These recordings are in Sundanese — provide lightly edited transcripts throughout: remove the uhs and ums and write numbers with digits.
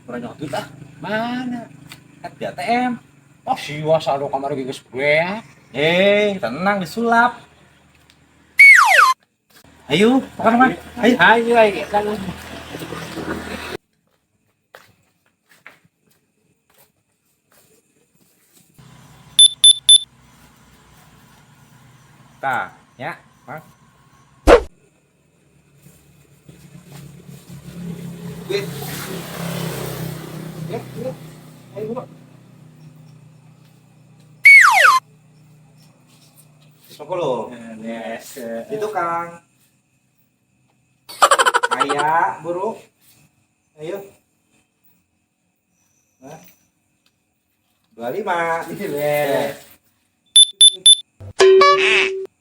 Kurang nyokot duit ah. Mana? Kan di ATM. Oh, siwa saldo kamar geus ya. Eh, tenang disulap. Ayo, makan makan. Ayo. Ayo ayo kan. Tah, ya, Mang. Duit. Ya, ya. Ayo, Bu. Sokolo. Yes. Itu Kang. Kaya, buru. Ayo. Hah? 25. Beres.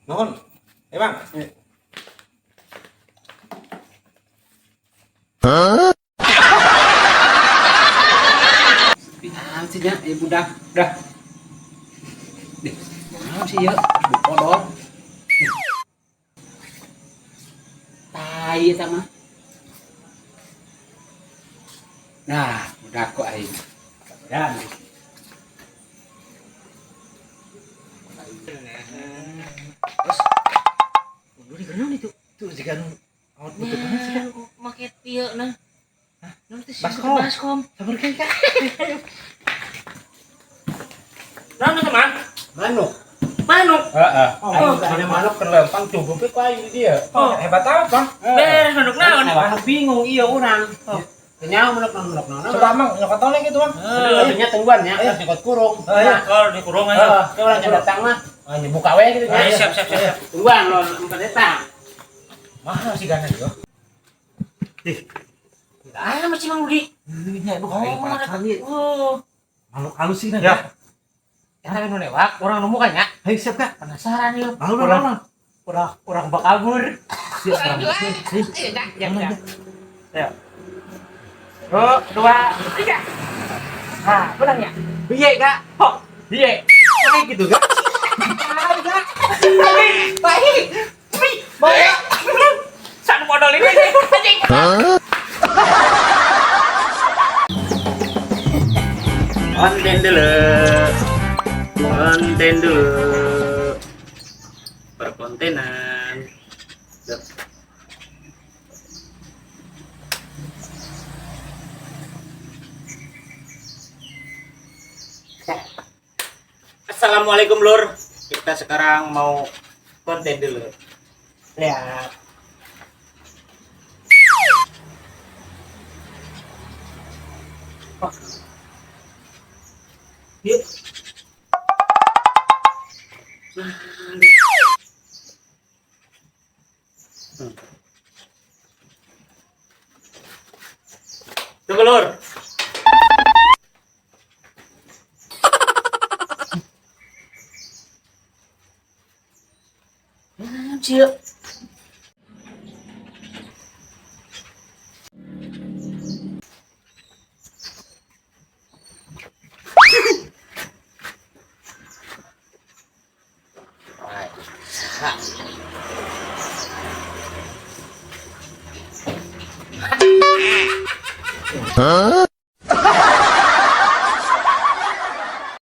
Nuhun. Eh, Bang. Naon sih nya, ieu budak. Dah. Dih, naon sih ieu? Bodol. Tai eta mah. Nah, budak kok aing. Dan. Terus mundur di kenaon itu? Tuh jika nu awet butuh banget sih kan. Make ieu nah. Naon teh sih? Baskom. Baskom. Sabar kan, Kak. Naon teh, Mang? Manuk. Manuk. Heeh. Oh, Aing manuk keur lempang cukup ku aing di dieu. Oh. Hebat amat, Bang. Beres manuk naon? Awak bingung iya urang. Oh. Nyaho manuk naon manuk naon. Coba Mang nyokot toleng gitu, Bang. Heeh, nya tungguan nya, Ayo. nyokot kurung. Ayo. Nah, Kalau dikurung aja. heeh, ke urang datang mah, buka we gitu nya. Ayo, siap siap siap. siap. Tungguan lo empat eta. Mahal sih gana yo. Ih, Ah, masih Mang Rudi. nya aduh aing mana ieu. Oh, Makhluk halus sih Ya. ya. Eta nu lewat, urang nemu kan nya. Ayo siap, Kak. Penasaran yeuh. Lalu Urang lalu. urang urang bak kabur. Siap, Bang. Ayo. Ya, ya. Ayo. Satu, dua, tiga. Nah, menang ya. Piye, Kak? Oh, piye? Kayak gitu, Kak. Baik. Baik. Sanu modal ini anjing. Konten dulu. Konten dulu. Perkontenan. Duh. Assalamualaikum Lur. Kita sekarang mau konten dulu. Lihat. Yuk. Tunggu Lur. Sih?